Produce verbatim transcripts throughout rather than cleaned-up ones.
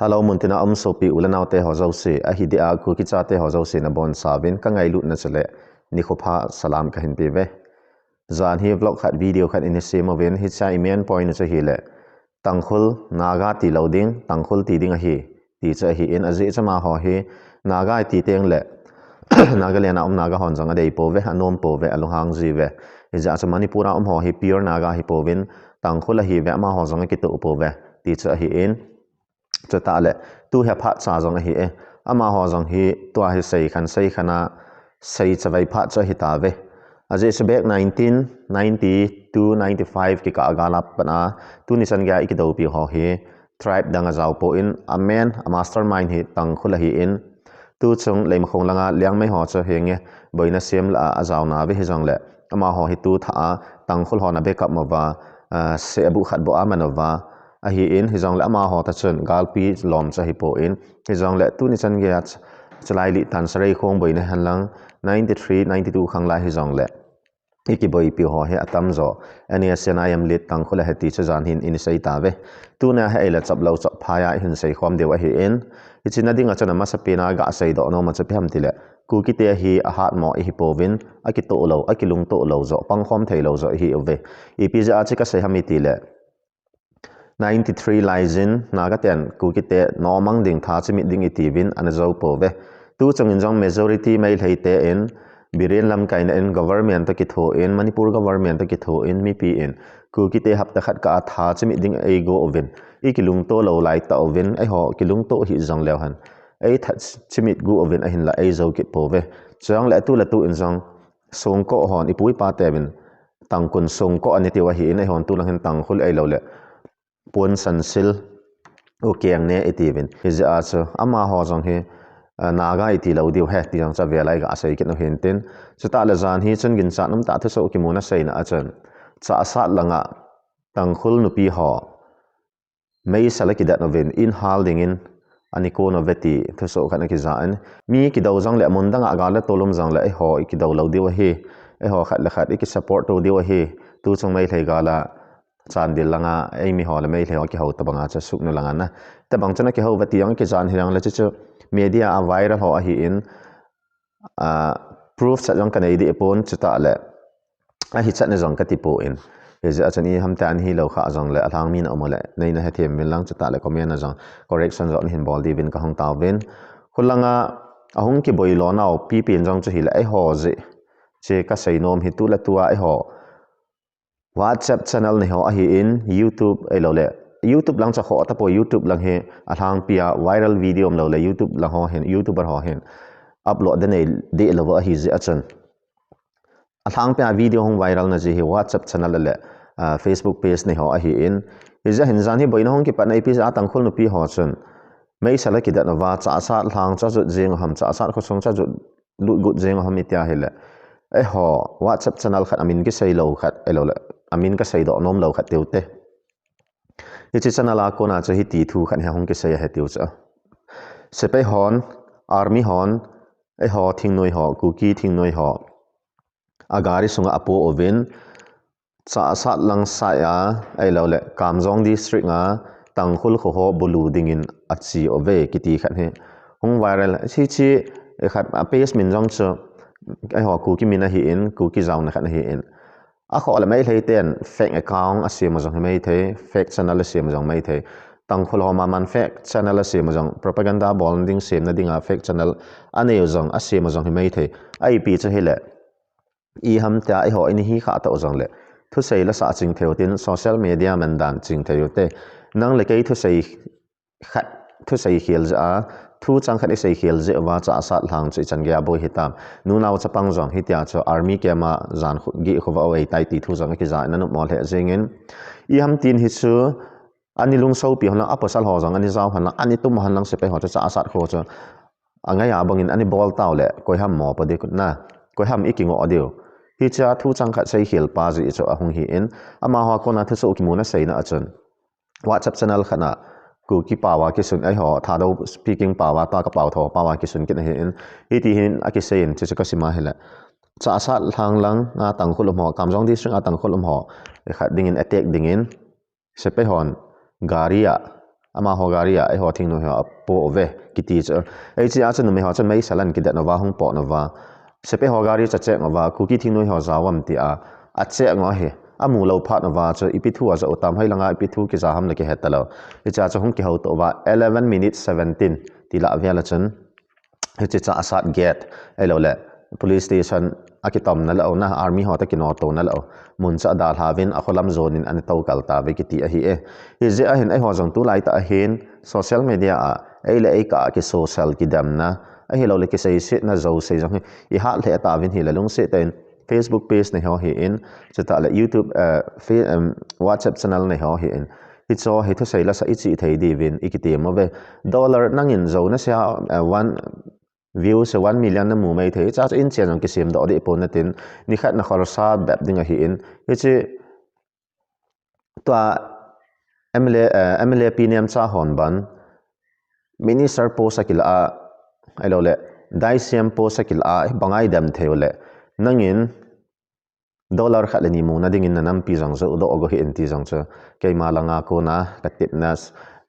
Hello, muntina um sopi u le nao te ho jouse, ahi dia Kuki chate ho jouse nabonchauvin kangailutna chule nikho pha salam kahin peuve. Jan hi vlog khat, video khat ini sem uvin, hichea i main point chu ahile Tangkhul, Naga tilou ding, Tangkhul ti ding ahi, ti chu ahin, ajeh chu amaho hi Naga iti tengle Nagaland a um Naga hon jong adei pouve, anom pouve, alunghang jiuve. Hijeh chun Manipur a um ho hi pure Naga ahi pouvin, Tangkhul ahiuve, amaho jong akitoh pouve, ti chu ahin. Chutah le, tu hi aphat cha jong ahi e. Amaho jong hi tua hi seikhen, seikhen a, seichavai phat chu ahitauve. Ajeh chu back nineteen ninety-two ninety-five kikah a gal a pat a, tuni chan geiya ikidoupi ho hi tribe dang ajao poi, a main, a mastermind hi Tangkhul ahin, tuchung Leimakhong langa Liangmai ho chu henge, boina sem lah a ajaonauve hijongle, amaho hi tu thah a Tangkhul hon a backup uva, ah, seh abuh khat bou aman uva, ahin, hijongle amaho toh chun galpi lom chu ahipoi, hijongle tuni chan geiya ch-, chalailih tan Sareikhong boina henlang, ninety-three ninety-two khanglai hijongle ikiboipi ho hi atamjo N S C N I M led Tangkhul ahi ti chu jan hin ini seitauve. Tuna hi ahile choplou chop phai a ihin seikhom diu ahin, hiche na dinga chun amasapen a gaseidoh nom a chu ipi ham itile, Kukite hi ahatmo ihi pouvin, akitoh lou, akilungtoh lou joh, pangkhom theilou joh ihiuve. Ipi jeh a chu kasei ham itile, ninety-three laijin Naga ten Kukite nomang ding, tha chimit ding itiuvin ana jou pouve. Tuchungin jong majority Meitei ten Biren lamkaina in government toh kithoin, Manipur government toh kithoin, mipi in Kukite hapta khat kah a tha chimit ding eigo uvin, ikilungtoh lou laitah uvin, eiho kilungtoh hih jongleu hen eitha chimit gu uvin ahinla eijou kit pouve. Chujongle atu le tu in jong Songko hon, ipu ipa teuvin Tangkhul Songko anatiu ahin, eihon tulang hin Tangkhul ahiloule Pon Sansil, Ukeng ne itiuvin. Hijeh a chu amaho jong hi, ah, Naga itilou diu ahi ti jong chu avel a igasei kit u hintin. Chutah le jan hi chun ginchat umtah thusoh kimuna seina a chun, Chassad langa Tangkhul nupi ho meisel akidet uvin, in hal dingin ana kon uve ti thusoh khat ana kija in, mi kidou jongle mun danga gal le tol um jongle eiho ikidou lou diu ahi, eiho khat le khat ikisupport to diu ahi. Tuchung Meitei gal a Chandel langa eimi ho le Meitei ho akihou tobanga chu Sugnu langa na, tobang chun akihou uve ti jong akija in, hijongle chuchu media a viral ho ahin, ah, proof chat jong kanei deh pon, chutah le ahichat na jong katipon. Hijeh a chun iham tia nahilou kha jongle alhang mi na um ule neihin hethem uvin lang, chutah le comment a jong correction joh nahin bol diuvin kahung taovin. Khulanga ahung kiboi lonau pipen jong chu hile, eiho jeh chu kasei nom hi tu le tua eiho WhatsApp channel neiho ahin, YouTube ahiloule YouTube lang chu akhoh tapoi, YouTube lang hi alhangpia viral video umloule YouTube lang ho hin, YouTuber ho hin upload da nei deh lou ahijeh a chun, alhangpia video hung viral na jeh hi WhatsApp channel le, ah, Facebook page neiho ahin. Hijeh hin jan hi boina hung kipatna ipi jeh a Tangkhul nupi ho chun meisel akidet uva, Chassad lhang chu ajot jeng u ham, Chassad khosung chu ajot lut got jeng u ham itia hile, eiho WhatsApp channel khat amin kiseilou khat ahiloule amin kaseidoh nomlou khat tiute. Hiche channel a kona chu hiti thu khat hi ahung kisei ahi tiu chu. Sepai hon, army hon, eiho thingnoi ho, Kuki thingnoi ho agari sunga apo uvin, Chassad lang side a, ahiloule Kamjong district a Tangkhul kho ho bulu dingin ache uve kiti khat hi hung viral. Hiche khat a page min jong chu eiho Kuki min ahin, Kuki jaona khat ahin, akhoh le Meitei ten fake account asem u jong hi maithei, fake channel asem u jong maithei. Tangkhul ho maman fake channel asem u jong, propaganda bolna ding, semna dinga fake channel anei u jong, asem u jong hi maithei. Ipi chu hile, iham tia eiho ini hi kha tah u jongle thusei lasa chingthei u tin, social media man dan chingthei ute. Nang le kei thusei khat, thusei khel jeh a, thuchang khat isei khel jeh uva Chassad lhang chu ichan geiya boi hitam? Nunao chapang jong hitia chu army camp a jan khu-, geh khovah u eitai ti thu jong akija in ana um mo lheh jengin, iham tin hichu ani lungsopi hon lang, apasal ho jong ani jao hon lang, ani tum hon lang, sepai ho chu Chassad kho chu angaiya bangin ani bol taule koiham mopo ding na, koiham ikingoh diu? Hichea thuchang khat seikhel pa jeh chu ahung hin, amaho a kona thusoh kimuna seina a chun WhatsApp channel khat a Kuki pao a kisun, eiho Thadou speaking pao a, tua kapao tho pao a kisun kit ahin, hiti hin akisei in, chuchu kasima hile, Chassad lhang langa Tangkhul um ho, Kamjong district a Tangkhul um ho khat dingin attack dingin sepai hon gari a Amaho gari a eiho thingnoi ho apo uve kiti chu. Hiche a chu numei ho chun meisel ahin kidet uva hung pot uva, Sepai ho gari chu acheck uva, Kuki thingnoi ho jao am tia acheck u ahi. Amu lou phat uva chu ipi thu aja u tam, hoilanga ipi thu kija ham le kihe talou. Hiche a chu hung kihouto uva, eleven minutes seventeen ti lah vel a chun hiche Chassad gate ahilouleh police station akitomna lah u, army ho toh kinoto na lah u mun chu adalha uvin, akholam jonin ana tou kal tauve kiti ahi e. Hijeh a hin eiho jong tulai tah a hin social media a ei le ei kah a kisocial kidemna ahilouleh kiseisetna jouse jong hi ihat lheh tauvin, hile lungset tah in Facebook page nei ho hin, chutah le YouTube, eh, Fe-, em, WhatsApp channel nei ho hin, hiche hi thusei lasah ichih thei diuvin ikitem uve. Dollar nangin jou nasea, eh, one views one million namu mai thei, hiche a chu inchen jong kisemdoh deh pon natin, nikhat na kholsa bep ding ahin, hiche tua M L A, eh, M L A Pi Nemcha hon ban minister post akilah a, ahilouleh D C M post akilah a, hibanga idem thei uleh nangin dollar khat le ni muna dingin nanampi jong chu doh go hih in ti jong chu keima langa kona katepna,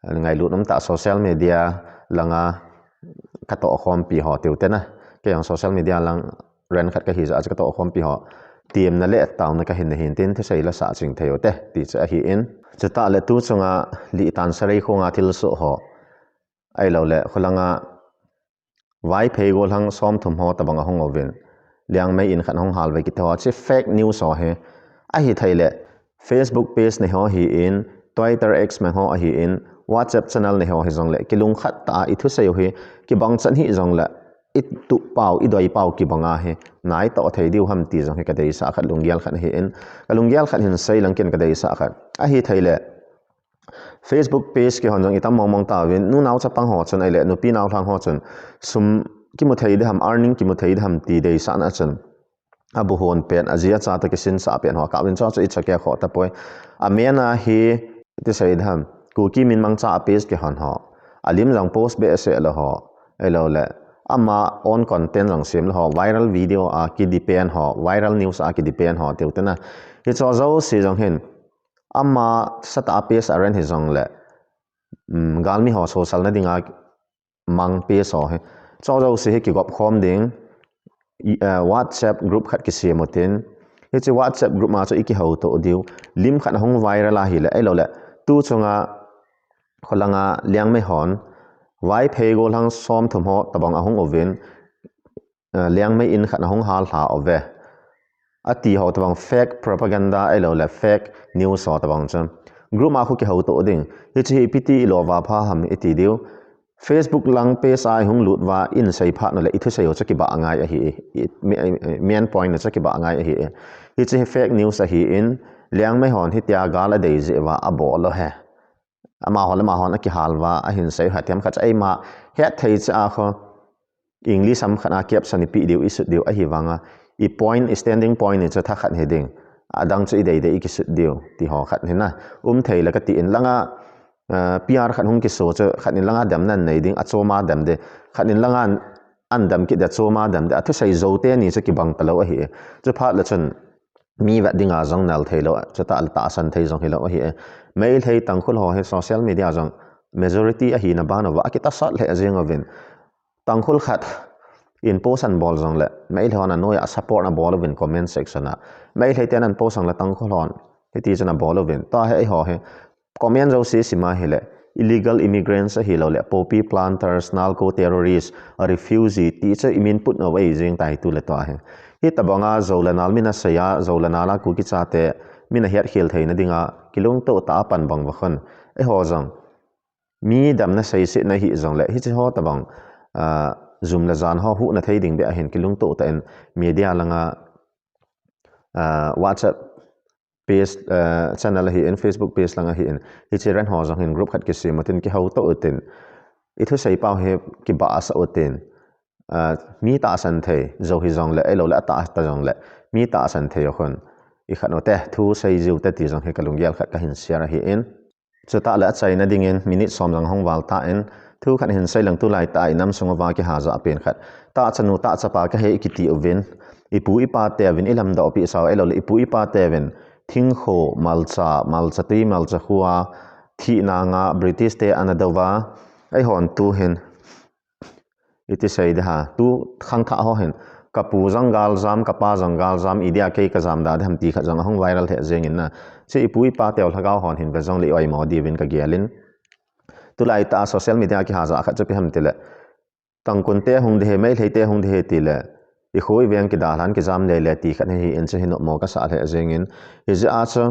ngailut umtah social media langa katohkhompi ho tiu tena, kei jong social media lang ren khat kahi jeh a chu katohkhompi ho temna le taona kahin nei hin tin, thusei lasah ching thei u te ti chu ahin. Chutah le tu chunga Litan Sareikhonga thilsoh ho ahilouleh kholanga Vaiphei golhang somthum ho tobang ahung uvin, Liangmei in khat ahung hal uve kiti ho, hiche fake news ho hi ahithei le Facebook page nei ho hin, Twitter, X meng ho ahin, WhatsApp channel nei ho hijongle kilungkhat tah a ithusei u hi kibang chan hijongle itup pau, idoi pau kibanga hi naitoh thei diu ham ti jong hi kadeisah khat, lunggel khat ahin, kalunggel khat hin seilang, ken kadeisah khat ahithei le Facebook page kihon jong itam mongmong tauvin, nunao chapang ho chun ahile nupi naolhang ho chun sum kimu thei ding ham, earning kimu thei ding ham ti deisahna chun abu hon pen, aji acha toh kisinsah pen ho kauvin, chu chu ichake khoh tapoi. Amen a hi, tisei ding ham, Kuki min mangcha a page kihon ho, alim jong post behseh lou ho, ahilouleh ama own content jong sem lou ho, viral video a kidepend ho, viral news a kidepend ho tiu tena, hiche jouse jong hin ama sahsah a page a ren hijongle, um, galmi ho social na dinga mang page ho hi, chu jouse hi kigop khom ding, i, eh, WhatsApp group khat kisem utin, hiche WhatsApp group a chu ikihouto diu, lim khat ahung viral ahile, ahilouleh tu chunga kholanga Liangmei hon Vaiphei golhang somthum ho tobang ahung uvin, eh, Liangmei in khat ahung hal lha uve ati ho tobang fake propaganda ahilouleh fake news ho tobang chu group a khu kihouto ding, hiche hi ipi ti ilou uva pha ham iti diu. Facebook lang page a ihung lut uva isei phat uleh ithusei u chu kibah ngai ahi, i, mi, i, main point u chu kibah ngai ahi. Hiche hi fake news ahin, Liangmei hon hitia gal adei jeh uva abol u ahi. Amaho le amahon akihal uva ahin sei u ahi, themkhat chu eima hetthei cha a khu English ham khat a caption ipeh diu, isut diu ahivanga, i point, i standing point hi chu thakhat hiding, adang chu idei dei ikisut diu ti ho khat hina um thei le kati in, langa, eh, P R khat hung kiso chu khat in langa demna nei ding, achoma dem ding, khat in langa an, an dem kit ding, achoma dem ding, athusei jou teni chu kibang talou ahi. Chuphat le chun mi vet dinga jong nal theilou, chutah le tahsan thei jong hilou ahi. Meitei Tangkhul ho hi social media jong majority ahina ban uva akitasat lheh jeng uvin, Tangkhul khat in post ahin bol jongle Meitei hon anoiya support abol uvin comment section a, Meitei ten ahin post jongle Tangkhul hon hiti chun abol uvin, tua hi eiho hi comment jouse sim a hile, illegal immigrants ahilouleh poppy planters, narco terrorists, refugee ti chu imin put nau ahi jeng tai tu le tua hi. Hitobanga jou le nal min asei a, jou le nal a Kuki chate min ahetkhel theina dinga kilungtoh tah a pan bang uva khun, eiho jong mi demna seisetna hijongle hiche ho tobang, ah, jum le jan ho huhna thei ding beh ahin kilungtoh tah in media langa, ah, WhatsApp page, ah, channel ahin, Facebook page lang ahin, hiche ren ho jong hin group khat kisem utin, kihouto utin, ithusei pau hi kibahsah utin, ah, mi tahsan thei jou hijongle, ahilouleh atah ta jongle mi tahsan thei u khun ikhen u te, thusei jiu te ti jong hi kalunggel khat kahin share ahin. Chutah le achaina dingin minute som jong ahung val tan, thu khat hin seilang, tulai tah a inam sung uva kiha jah pen khat, tahchanu tahchapa kahi kiti uvin, ipu ipa teuvin ilamdoh peh sau, ahilouleh ipu ipa teuvin thingkho, malcha, malcha tui, malcha khua thina nga British te ana dou va, eihon tu hin, iti sei ding ham, tu khangthah ho hin, ka pu jong gal jam, ka pa jong gal jam, idia kei ka jam da ding ham ti khat jong ahung viral lheh jeng in na. Hiche i pu i pa teu lhagao hon hin ve jong le i oimo diuvin ka gel in. Tulai tah a social media kiha jat khat chu ipi ham tile, Tangkhul te hung ding ahi, Meitei te hung ding ahi tile, i kho i veng kidalhan kijam lele ti khat hi in chu hin nopmo ka sa lheh jeng in. Hijeh a chu,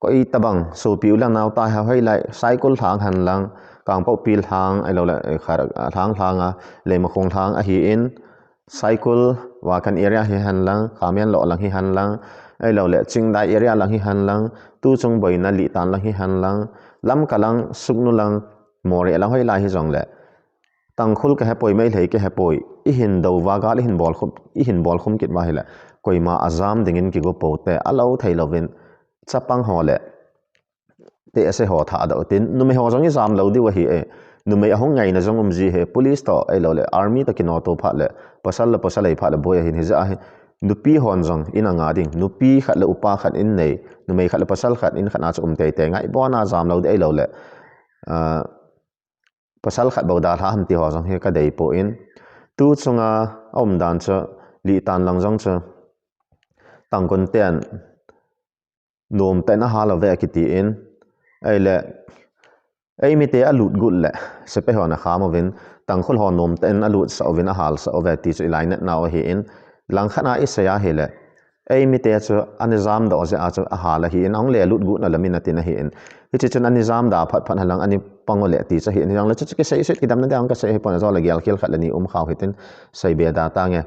koi tabang, sopi u le nao ta ha hoilai, Saikul lhang hen lang, Kangpokpi lhang, ahilou le, eh, Khar-, lhang lhang a, Leimakhong lhang ahi in, Saikul, Wakhan area hi hen lang, Khamenlok lang hi hen lang, ahilou le, Chingdai area lang hi hen lang, tu chung boina Litan lang hi hen lang, Lamka lang, Sugnu lang, Moreh lang hoilai hi jong le, Tangkhul ka hepoi, Meitei ka hepoi, i hin dou va gal, i hin bol khum, i hin bol khum kit va hile, koima a jam ding in kigo pou te, a lou thei louvin, chapang ho le, te ase ho tha da utin, numei ho jong i jam lou diu ahi e, numei ahung ngaina jong um ji e, police to, ahilou le, army to kinoto phat le, pasal le pasal ei phat le boi ahin hijeh a hi, nupi hon jong in a nga ding, nupi khat le upa khat in nei, numei khat le pasal khat in khat na chu um teitei ngai, bon a jam lou ding ahilou le, ah, pasal khat bou dalha ham ti ho jong hi ka dei poi. Tu chunga a um dan chu Litan lang jong chu Tangkhul ten nom ten a hal uve kiti in, ahile, ei mite a lut got le, sepai hon a kham uvin, Tangkhul ho nom ten a lut sah uvin a hal sah uve ti chu i lainat nau ahi in, lang khat a i sei a hile, ei mite chu ani jam doh jeh a chu a hal ahi in, ahung le lut got na lam in a tin ahi in. Hiche chun ani jam da phat phat hen lang ani pang u le ti chu ahi in, hijongle chu chu kisei set kidam na ding ka sei ahi pon, ajou le gel khel khat le ni um khau hitin sei be da tange.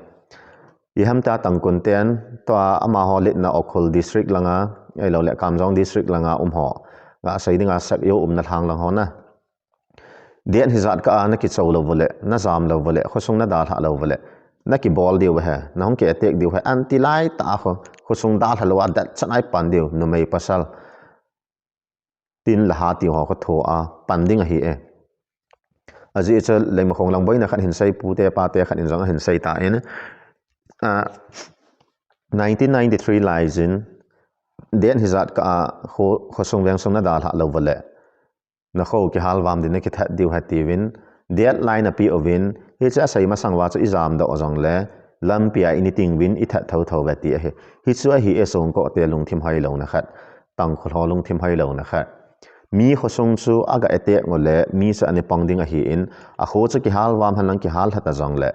I ham ta Tangkhul ten, tua amaho letna Ukhrul district langa, ahilou le Kamjong district langa um ho, ga sei dinga sep yo umna lhang lang ho na. Date hijat kah a na kichou lou u le, na jam lou u le, khosung na dalha lou u le, na kibol diu ahi, na hung ki attack diu ahi, anti lai tah a kho, khosung dalha lou a, dat chan a i pan diu, numei pasal. Tin la ha ti ho kho tho a, pan ding ahi e. Ajeh chu Leimakhong lang boina khat hin sei, pu te pa te khat in jong ahin sei tan, ah, nineteen ninety-three lai jin, date hijat kah a kho, khosung vengsung na dalha lou u le, na kho kihal vam din na kithat diu ahi tiuvin, deadline a pe uvin, hiche a sei masang uva chu i jam doh jongle, lampi a i ni ting uvin i that tho tho uve ti ahi. Hichu ahi e, Songkho te lungthim hoi louna khat, Tangkhul ho lungthim hoi louna khat. Mi khosung chu a ga attack u le, mi chu ani pang ding ahi in, a kho chu kihal vam hen lang kihal lha ta jongle,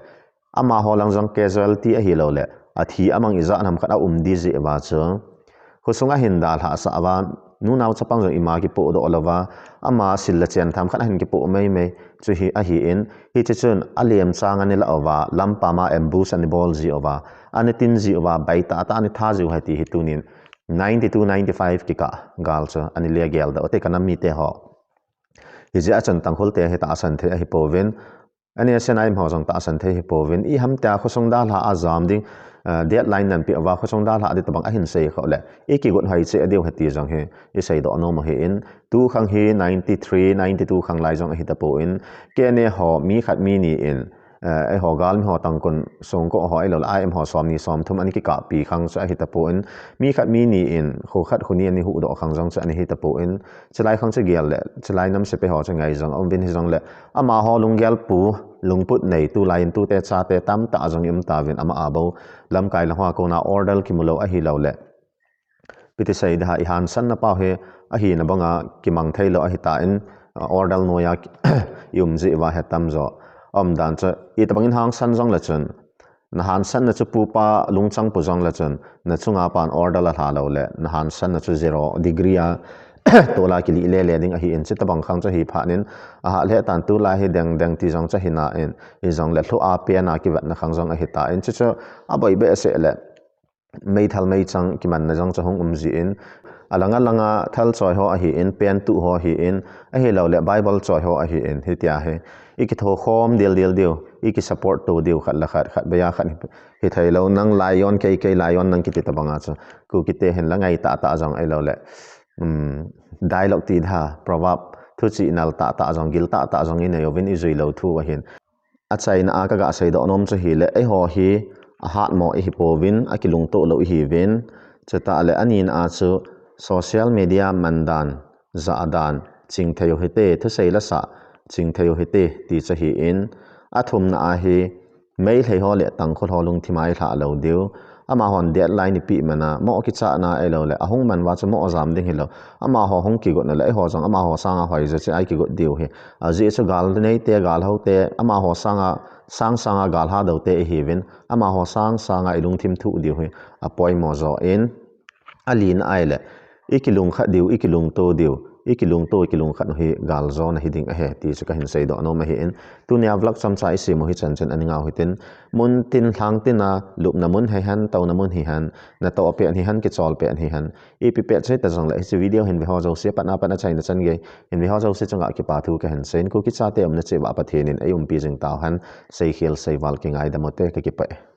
amaho lang jong casualty ahilou le, a thi a mang ijat ham khat a um di jeh uva chu, khosung a hin dalha sah uva, nu nao chapang jong ima kipoh doh lou va, ama sil le chen tham khat a hin kipoh mei mei chu hi ahi in, hiche chun a lem chang ani la uva, lam pam a ambush ani bol ji uva, ani tin ji uva, bai tah tah ani tha ji u ahi ti hi tunin, ninety-two ninety-five kikah gal chu ani le gel doh u te ka nam mite ho. Hijeh a chun Tangkhul te hi tahsan thei ahi pouvin, N S N I M ho jong tahsan thei hi pouvin, i ham tia khosung dalha a jam ding, eh, deadline nan pe uva khosung dalha ding tabang ahin sei kho le, i kigot hoi cheh diu ahi ti jong hi i sei doh nom u ahi in, tu khang hi ninety-three, ninety-two khang lai jong ahi ta pon, K N A ho mi khat mi ni in, eh, eiho galmi ho Tangkhul Songkho ho ahilou le I M ho som ni som thum ani kikah pi khang chu ahi ta pon, mi khat mi ni in kho khat kho ni ani huhdoh khang jong chu ani hi ta pon, chulai khang chu gel le, chulai nam sepai ho chu ngai jong aum uvin hijongle, amaho lunggel pu, lungput nei, tulai in tute chate tamtah jong i um tauvin ama a bou, lamkai lang hoa kona order kimu lou ahilou le, ipi ti sei ding ham, i hansan na pau hi, ahina banga kimang thei lou ahi tan, order noiya i um jeh uva hi tamjo. Aum dan chu, i tabang in hangsan jongle chun, na hansan na chu pu pa lungchang pu jongle chun, na chunga pan order a lha lou le, na hansan na chu zero degree a, tol a kilih le le ding ahi in, chuti tabang khang chu ahi phat in, ahah lheh tan tulai hi deng deng ti jong chu ahi nan, hijongle lhu a pen a kivetna khang jong ahi tan, chuchu aboi behseh le, meithal meichang kimanna jong chu hung um ji in, alang alang a thal choi ho ahi in, pen tuh ho ahi in, ahilou le Bible choi ho ahi in, hitia hi i kitho khom dildil diu, i ki support to diu khat le khat, khat beiya khat hi thei lou, nang lion, kei, kei lion nang kiti tabang a chu, Kuki te hin la ngai tah tah jong ahilou le, um, dialogue ti ding ham, proverb, thu chi nal tah tah jong, gil tah tah jong i nei uvin i jui lou thu ahin. Achaina a ka ga sei doh nom chu hile, eiho hi ahat mo i hi pouvin, akilungtoh lou i hiuvin, chutah le ani na a chu social media man dan, jah dan, chingthei u hite, thusei lasa chingthei u hite ti chu ahin, athumna ahi, Meitei ho le Tangkhul ho lungthim a ilha lou diu. Amahon deadline ipeh man a, mo kichatna ahilou le, ahung man uva chu mo jam ding hilou. Amaho hung kigotna le, eiho jong amaho sanga hoijo cheh a ikigot diu ahi. Ajeh chu gal neite, gal houte, amaho sanga, sang sanga gal hadoute ihiuvin, amaho sang sanga ilungthim thuh diu ahi. Apoimo jo in, alina ahile, ikilungkhat diu, ikilungto diu, ikilungto, ikilungkhat u hi galjona hiding ahi, ti chu kahin seidoh nom ahin. Tunia vlog chomcha isem u hi chanchin aning u hitin, mun tin, lhang tin a, lupna mun hihen, touna mun hihen, natoh pet hihen, kichol pet hihen, ipi pet chu hita jongle, hiche video hin ve ho jouse, patna pat achaina chan gei hin ve ho jouse chunga kipa thu kahin seiyin, Kuki chate umna cheh uva Pathen in eiumpi jing tauhen, seikhel seival kingaidam ute, kakipah e.